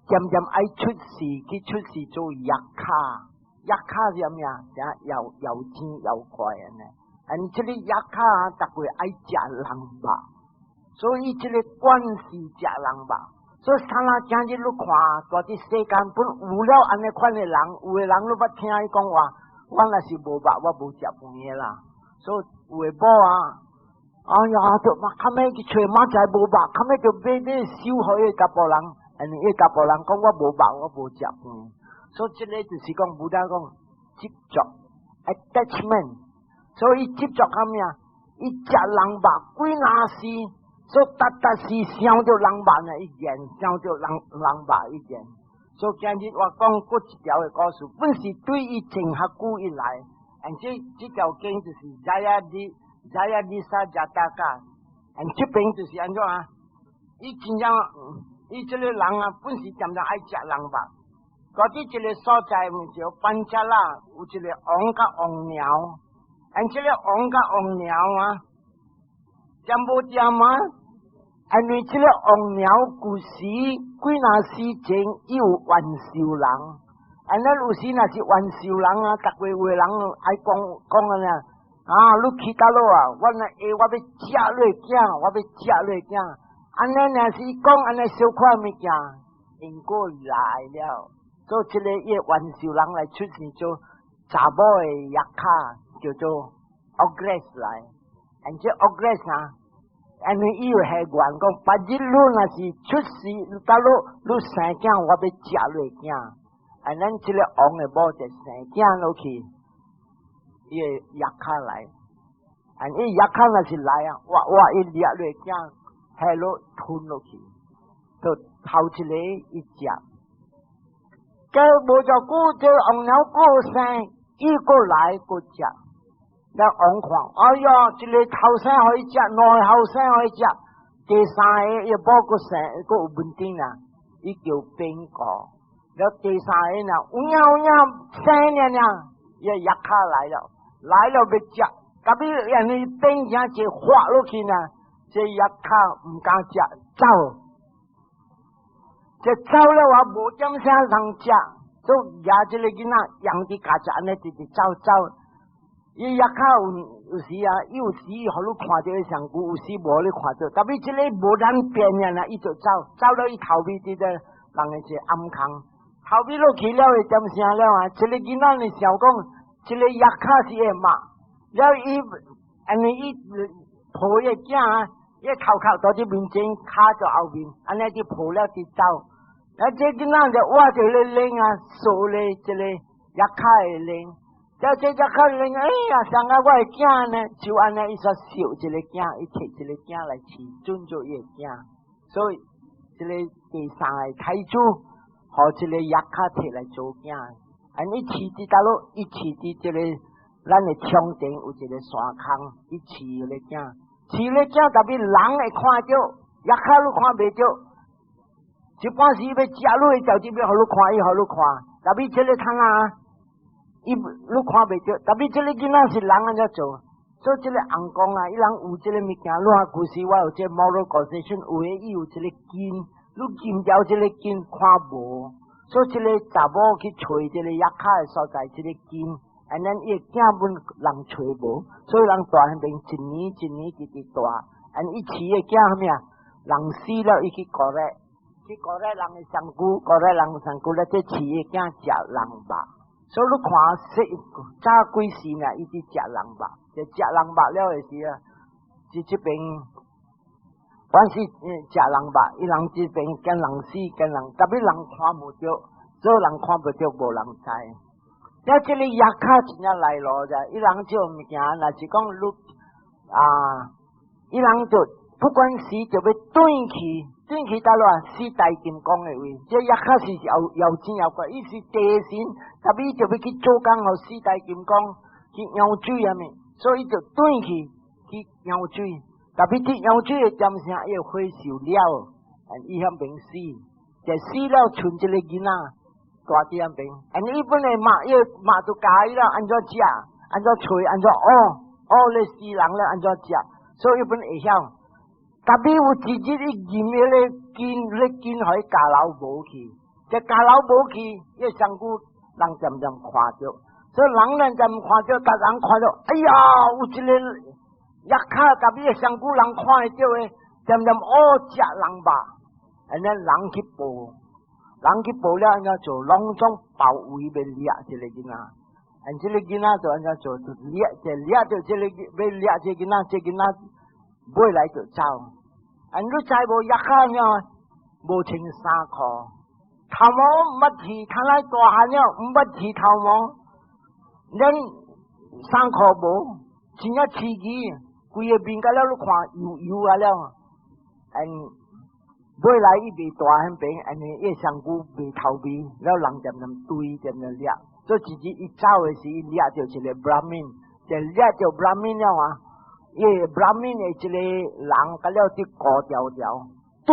漸漸愛出世，去出世做 yakkha，yakkha 是啥物啊？啥妖妖精妖怪按呢？嗯，這個 yakkha 逐個愛食人肉，所以這個慣是食人肉。所以他那今日你看，蹛佇世間本有了按呢款的人，有的人你捌聽伊講話，我若是無肉，我無食飯的啦。所以有的某啊，哎呀，就嘛較尾去揣馬仔無肉，較尾就買買收予彼個查埔人，因為彼個查埔人講我無肉，我無食飯。所以這個就是講，Buddha 講執着 attachment。所以執着啥物啊？伊食人肉幾若時，所以逐逐時想著人肉呢，伊見想著人人肉伊見。所以今日我講閣一條的故事，本是對伊前較久以來。and 這這條經就是 Jayadisa Jataka，and 這邊就是按怎啊？伊真正，伊這個人啊，本是常常愛食人肉。嗰佇這個所在，毋叫 Panchala，有一個王佮王娘，and 這個王佮王娘啊，掂無掂啊？因為這個王娘舊時幾若時前，伊有冤仇人。按呢有時若是冤仇人啊，逐個有的人愛講講按呢，啊，你去佗落啊？我若會我欲食你的囝，我欲食你的囝。按呢若是講按呢小可物件，因果來了，所以這個伊冤仇人來出現做查某的 yakkha，叫做 ogress 來。而這 ogress 啊，按呢伊有下願講，別日你若是出世到你你生囝，我欲食你的囝。按咱這個王的某就生囝落去，伊會 yakkha 來，按伊 yakkha 若是來啊，哇哇伊掠你的囝，下落吞落去，就頭一个伊食。過無偌久，這王鳥閣生，伊閣來閣食。了王看，哎喲，一个後生予伊食，兩个後生予伊食，第三个伊某閣生，閣有問題啦，伊叫變故。了第三个呢，有影有影生爾爾，伊 yakkha 來了，來了欲食，特別人哋變成一發落去呢，這 yakkha 毋敢食，走。這走了話無點啥人食，都舉這个囡仔養佇家食按呢，直直走走。伊 yakkha 有有時啊，伊有時予你看著伊上久，有時無予你看著。特別這個無人變爾啦，伊就走，走了伊頭尾佇個人的一個暗空，頭尾落去了會點聲了啊？這个囡仔呢想講，這个 yakkha 是會罵，了伊按呢伊抱伊个囝啊，伊頭殼佇這面前，跤在後面，按呢就抱了就走。啊！這囡仔就挖一個臉啊，掃咧這个 yakkha 的臉。了這 yakkha 的臉，哎呀，像啊我的囝呢，就按呢伊煞燒一个囝，伊提一个囝來飼，尊做伊的囝。所以這个第三个太子，予這个 yakkha 提來做囝。按伊飼佇佗落，伊飼佇這个咱的窗頂有一个山空，伊飼彼个囝，飼彼个囝，特別人會看著，yakkha 你看袂著。一般時欲食你，就這邊予你看，伊予你看。特別這个窗啊，伊你看袂著。特別這个囡仔是人按怎做？所以這个尪公啊，伊人有這个物件，你看舊時我有這個 moral causation，有的伊有這个金，你金掉這个金看無。所以這个查某去揣這个 yakkha 的所在，這个金，按呢伊的囝本人揣無，所以人蹛彼邊一年一年直直蹛。按伊飼的囝啥物啊？人死了，伊去過咧。去過咧人的身軀，過咧人的身軀咧，這飼的囝食人肉，所以你看，早幾時呢，伊佇食人肉，就食人肉了的時啊，這這邊，凡是食人肉，伊人這邊見人死，見人，特別人看無著，所以人看無著，無人知。了這个 yakkha 真正來咯，啫，伊人這物件，若是講你啊，伊人就不管死就欲轉去。轉去佗落四大金剛的位，這 yakkha 是有有錢有權，伊是地神，特別就欲去做工予四大金剛去舀水啥物，所以就轉去去舀水。特別去舀水的點聲，伊火燒了，伊彼邊死，就死了賰一个囡仔蹛佇彼邊。按伊本來媽，伊媽都教伊了，按怎食，按怎揣，按怎哦，哦咧死人了，按怎食，所以伊本會曉。特別有一日伊入彼个金，咧金予伊交流無去，這交流無去，伊身軀人漸漸看著，所以人咱漸看著，逐人看著，哎呀，有一个 yakkha 特別身軀人看會著的，漸漸哦食人肉，按呢人去報，人去報了按怎做，攏總包圍欲掠這个囡仔，按這个囡仔就按怎做，就掠，就掠著這个欲掠這个囡仔，這个囡仔。尾來就走，啊！你知無 yakkha 了？無穿衫褲，頭毛毋捌剃，看來大漢了，毋捌剃頭毛，連衫褲無，真正刺激，規个面甲了你看油油啊了，嗯，尾來伊袂蹛彼邊，按呢伊身軀袂頭味，了人漸漸追漸漸掠，所以一日伊走的時，伊掠著一个 Brahmin，就掠著 Brahmin 了啊！伊 Brahmin 的一个人，甲了佇孤條條，對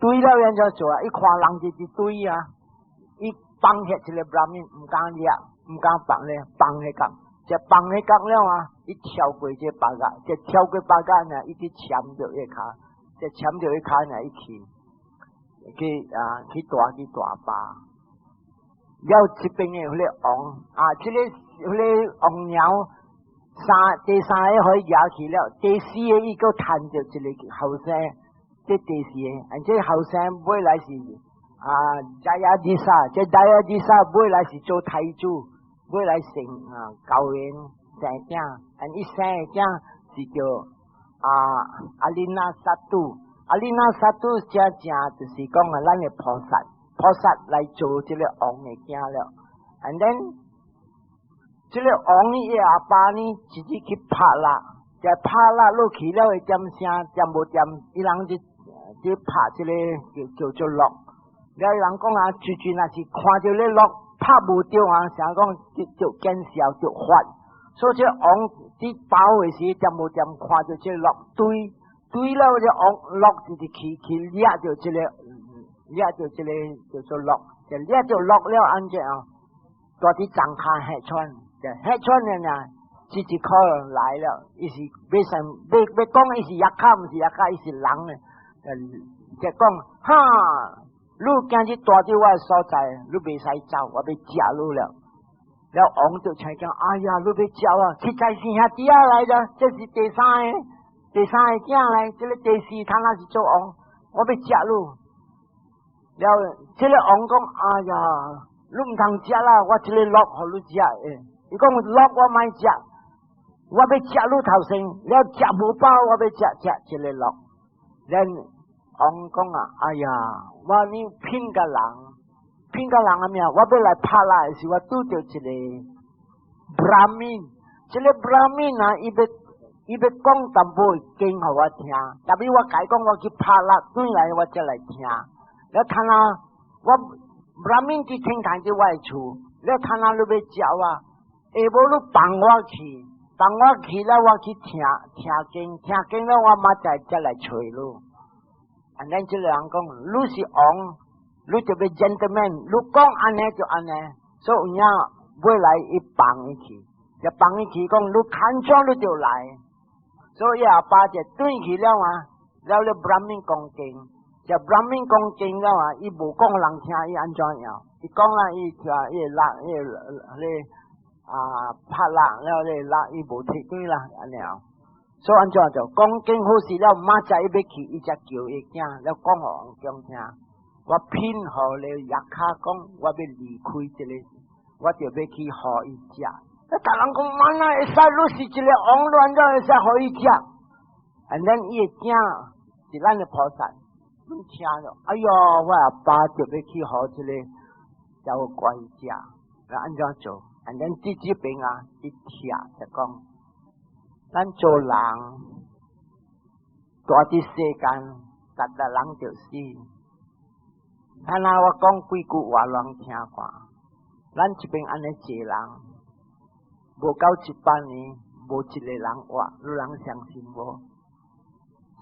對了，按怎做啊？伊看人就佇對啊，伊放下一个 Brahmin，毋敢掠，毋敢放咧，放彼角，就放彼角了啊！伊跳過這白鴿，就跳過白鴿呢，伊去攕著伊跤，就攕著伊跤呢，伊去去啊去蹛去大壩。了這邊的彼个王啊，這个彼个王鳥。三第三个予伊舉去了，第四个伊閣趁著一个後生，這第四個，而這後生尾來是啊，Jayadisa，這 Jayadisa 尾來是做太子，尾來生啊高原生囝，按伊生的囝是叫啊 Arinna Satu，Arinna Satu 正正就是講啊，咱的菩薩，菩薩來做這個王的囝了。And then 這個王伊的阿爸呢，直接去拍蠟，就拍蠟落去了會點聲，點無點，伊人就就拍這個叫叫做鑼。了伊人講啊，最最若是看著咧鑼拍無著啊，啥講就就見笑就發。所以這王佇包的時點無點看著這鑼對對了，這王鑼就是去去掠著這個掠著這個叫做鑼，就掠著鑼了按怎啊？蹛佇井跤彼串，就彼串了呢，這一顆來了，伊是欲算欲欲講伊是 yakkha，毋是 yakkha，伊是人呢，就講哈，你今日蹛佇我的所在，你袂使走，我欲食你了。了王就聽講，哎呀，你欲食啊？實在是兄弟仔來的，這是第三个，第三个囝來，這个第四他若是做王，我欲食你。了，這个王講，哎呀，你毋通食啦，我這个鹿予你食的。伊講鹿我莫食，我欲食你頭先，了食無飽，我欲食食這个鹿。咱王講啊，哎呀，我呢騙個人，騙個人啊命，我欲來拍蠟的時，我拄著一个 Brahmin，這个 Brahmin 啊，伊欲伊欲講淡薄經予我聽，特別我共伊講我去拍蠟，轉來我才來聽。了睇下我 Brahmin 佇天堂佇我的厝，了睇下你欲食我，下無你放我去，放我去了我去聽聽經，聽經了我明仔載才來揣你。按呢這个人講，你是王，你就欲 gentleman，你講按呢就按呢，所以有影尾來伊放伊去，就放伊去講你牽怎你就來，所以阿爸就轉去了啊，了咧 Brahmin 講經，就 Brahmin 講經了啊，伊無講人聽，伊按怎樣？伊講啊，伊聽伊蠟，伊咧啊拍蠟了咧蠟，伊無提轉啦，按呢樣。所以按怎就講經好勢了，明仔載伊欲去，伊才叫伊囝了講予王公聽。我騙予咧 yakkha 講，我欲離開這个，我就欲去予伊食。啊，逐人講，萬哪會使？你是一个王，按怎會使予伊食？And then 伊的囝是咱的菩薩，阮聽了，哎喲，我阿爸就欲去予這个妖怪食，來按怎做？And then 這這邊啊，一聽就講，咱做人，蹛佇世間，逐逐人就死。啊，若我講幾句話，人聽看。咱這邊按呢濟人，無夠100年，無一個人活，你人相信無？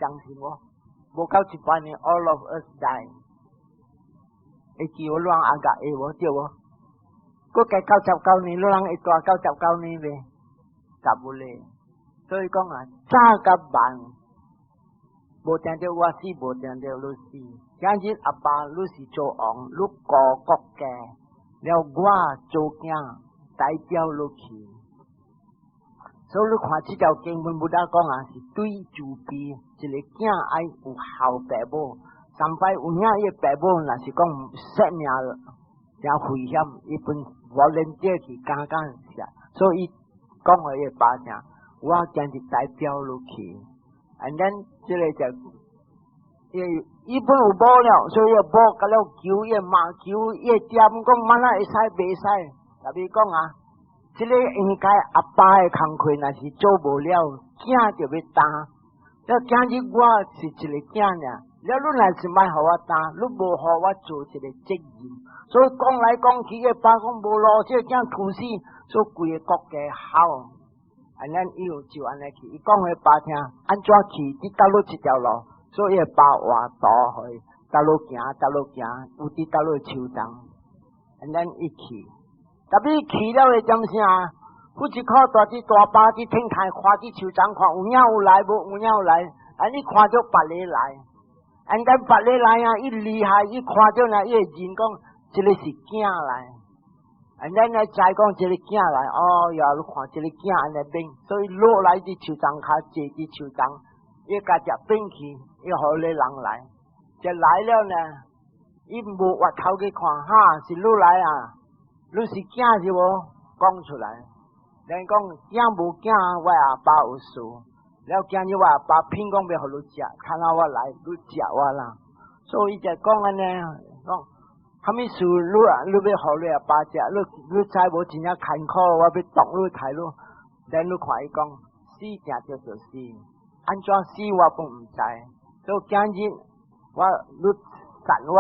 相信無？無夠一百年，all of us die。會記我亂阿個會無對無？閣加99年，你人會蹛99年未？十無咧。所以講啊，早佮晚，無定著我死，無定著你死。今日阿爸你是做王，你顧國家，了我做囝代表你去。所以你看這條經文，Buddha 講啊，是對慈悲，一個囝愛有孝爸母，上擺有影伊爸母若是講性命誠危險，伊本 volunteer 去敢敢死，所以講予伊爸聽。我今日代表你去，and then 這個就，伊伊本有某了，所以某共了求伊媽求伊點講，萬哪會使袂使？特別講啊，這个應該阿爸的工課若是做無了，囝就欲擔。了今日我是一個囝爾，了你若是莫予我擔，你無予我做一个責任，所以講來講去，伊爸講無路，這個囝吐死，所以規个國家好。按呢伊有就按呢去，伊講予爸聽，按怎去？佇佗落這條路，所以伊爸畫圖予伊，佗落行，佗落行，有佇佗落樹叢，and then 伊去，特別去了會點啥？有一顆蹛佇大巴佇天台看佇樹叢看有影有來無？有影有來，啊！你看著別个來，and then 別个來啊！伊厲害，伊看著呢，伊會認講，這个是囝來。And then 呢，再講這个囝來，哦呀，你看這个囝按呢變，所以落來佇樹叢跤，坐佇樹叢，伊共食變去，伊予咧人來，就來了呢，伊無回頭去看，哈，是你來啊？你是囝是無？講出來，人講囝無囝，我阿爸有事。了今日我阿爸騙講欲予你食，看下我來，你食我啦。所以就講按呢，講啥物事你啊，你欲予你阿爸食，你你知無真正艱苦，我欲毒你刣你，then 你看伊講死定叫做死，按怎死我攏毋知。所以今日我你殺我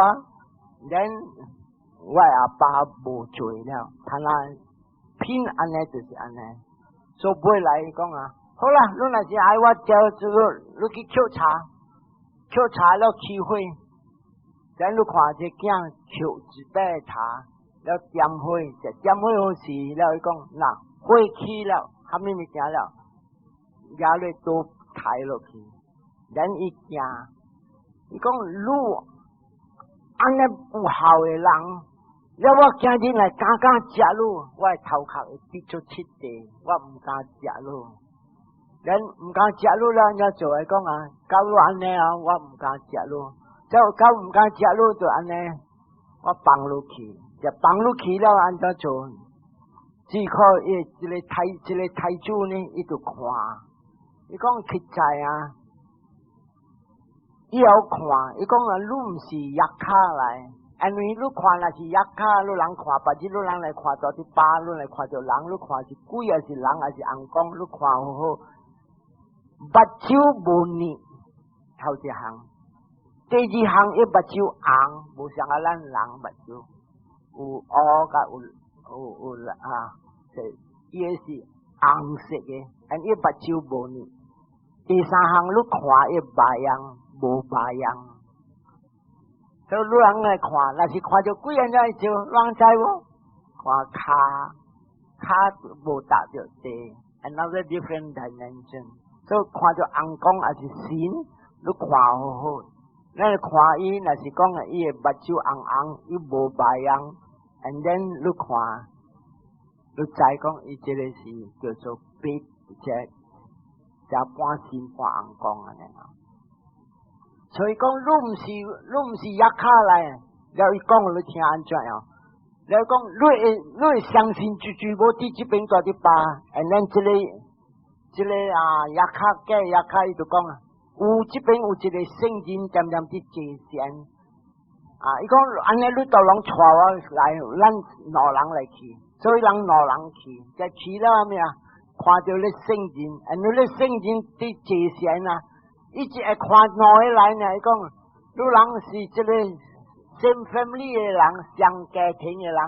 ，then 我阿爸無罪了，他那騙按呢就是按呢，所以尾來伊講啊。好啦，你若是愛我叫這個，你去抾柴，抾柴了起火，then 你看這囝抾一塊柴，了點火，就點火好時，了伊講，吶，火起了，啥物物件了，壓咧都刣落去，then 伊驚，伊講你按呢有孝的人，了我今日來敢敢食你，我的頭殼會跌出七塊，我毋敢食你。人毋敢食你了，按怎做來講啊？到你按呢啊，我毋敢食你。就到毋敢食你就按呢，我放落去，就放落去了，按怎做？只可伊一個太一個太子呢，伊就看，伊講實在啊，伊有看，伊講啊，你毋是藥卡來，因為你看若是藥卡，你人看，別日你人來看到佇巴，你來看著人，你看是鬼還是人還是尪公，你看好好。目睭無膩，頭一項；第二項，伊目睭紅，無像啊咱人目睭有烏佮有有有啊，伊個是紅色的，and 伊目睭無膩。第三項，你看伊肉樣無肉樣，所以你人來看，若是看著鬼按怎做，人知無？看跤跤無踏著地，another different dimension。所以看著尪公抑是神，你看好好。咱看伊，若是講伊的目睭紅紅，伊無肉樣，and then 你看，你知講伊這個是叫做白，這這半神半尪公按呢。所以講，你毋是你毋是藥卡來，了伊講你聽按怎樣？了講你會你會相信絕對無佇這邊蹛佇巴，and then 這個這個啊藥卡假藥卡伊就講啊，有這邊有一個聖人恬恬佇坐禪，啊，伊講按呢你都攏帶我來，咱兩人來去，所以人兩人去，就去了咩啊？看著咧聖人，and 咧聖人佇坐禪啊，伊只會看兩個來呢，伊講你人是這個 same family 的人，相家庭的人，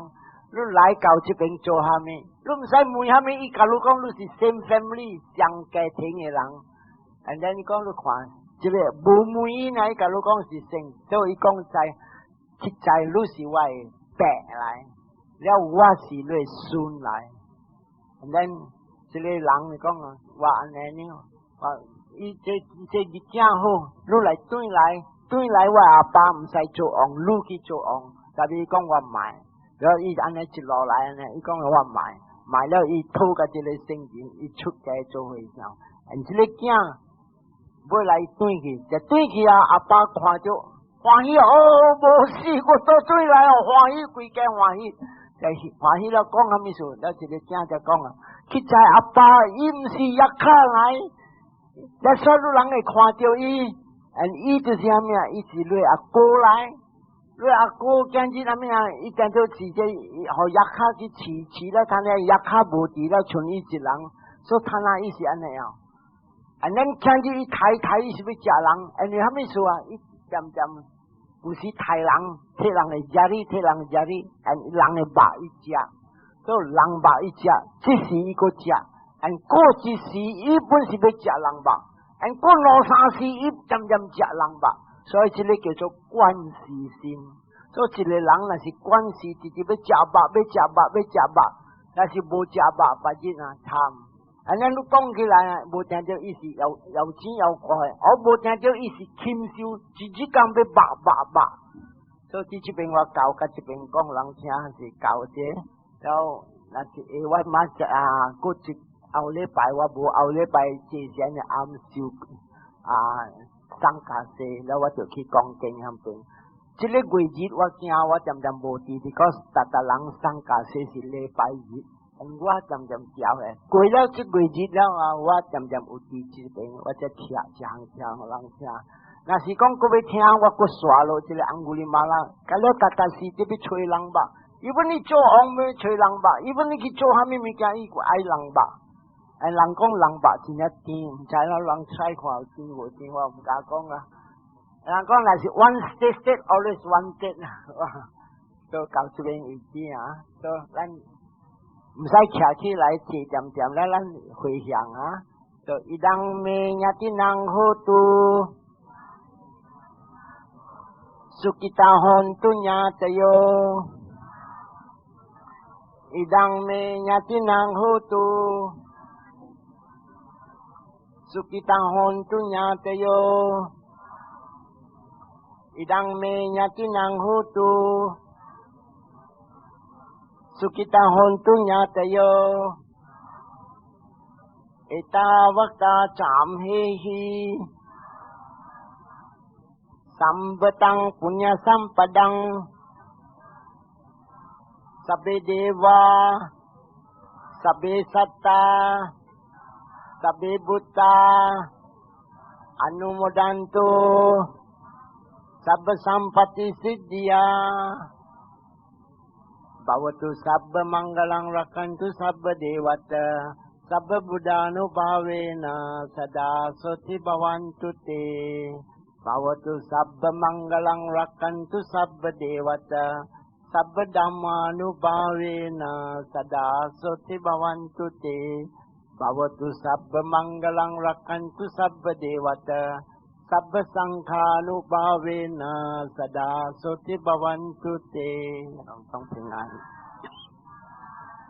你來到這邊做啥物？你毋使問啥物，伊共你講你是 same family 相家庭的人，and then 伊講你看，這個無問伊呢，伊共你講是聖，所以伊講在實在你是我的爸來，了我是你的孫來，and then 這個人伊講啊，我按呢呢，我伊這這日子好，你來轉來。轉來我阿爸毋使做王，你去做王。但伊講我毋愛，然後伊按呢一路來按呢，伊講我毋愛，毋愛了伊討共這個聖人，伊出家做和尚。and 這個囝尾來轉去，就轉去啊！阿爸看著歡喜哦，無死，我倒轉來哦，歡喜，規家歡喜，就歡喜了。講啥物事？了這個囝就講啊，實在阿爸伊毋是藥卡來，了所有人會看著伊。and 伊就是啥物啊？伊是你阿哥來，你阿哥今日啥物啊？伊當做是這予藥卡去飼飼了，看咧藥卡無佇了，賰伊一人，所以他那伊是按呢樣。啊，咱聽見伊刣刣，伊是欲食人，因為啥物事啊？伊漸漸有時刣人，提人的食哩，提人的食哩，人的肉伊食，所以人肉伊食，這時伊閣食，and 過一時伊本是欲食人肉，and 過兩三時伊漸漸食人肉，所以這個叫做慣時心。所以一個人若是慣時，直直欲食肉，欲食肉，欲食肉，若是無食肉，別日啊慘。按呢你講起來啊，無聽著伊是有有錢有怪，我無聽著伊是禽獸，一日工欲肉肉肉。所以這邊我教，佮這邊講人聽是教這，然後若是我馬上啊，過一後禮拜我無後禮拜之前的暗修啊，送咖啡，了我就去講經彼邊。這個月日我驚我漸漸無佇，because 逐逐人送咖啡是禮拜日。我漸漸調的，過了這幾日了啊，我漸漸有佇這邊，我才聽一項聽予人聽。若是講閣欲聽，我閣刷落這個尪古里瑪拉，甲了逐逐時特別揣人吧。因為你做王欲揣人肉，因為你去做啥物物件，伊閣愛人肉。哎，人講人肉真正甜，毋知影人揣看有甜無甜，我毋敢講啊。人講若是 once tasted always wanted，都到這邊為止啊。都咱毋使徛起來坐恬恬咧，咱迴向啊。就伊當咩ญาตินังโหตุสุขิตาหนตุญาตโย อิทังเมญาตินังโหตุสุขิตาหนตุญาตโยอิทังเมญาตินังโหตุสุขิตาหนตุญาตโยเอตาวตาจามเหหิสัมปตังปุญญสัมปดัง สัพเพเดวาสัพเพสัตตาสัพเพพุทธาอนุโมทันตุสัพพสัมปติสิทธิยาภวตุสัพพมังคลังรักขันตุสัพพเทวตาสัพพพุทธานุภาเวนะสดาโสติภวันตุเตภวตุสัพพมังคลังรักขันตุสัพพเทวตาสัพพธัมมานุภาเวนะสดาโสติภวันตุเตภวตุสัพพมังคลังรักขันตุสัพพเทวตาสัพพสังฆานุภาเวนะสดาโสติภวันตุเตต้องเพลงงาน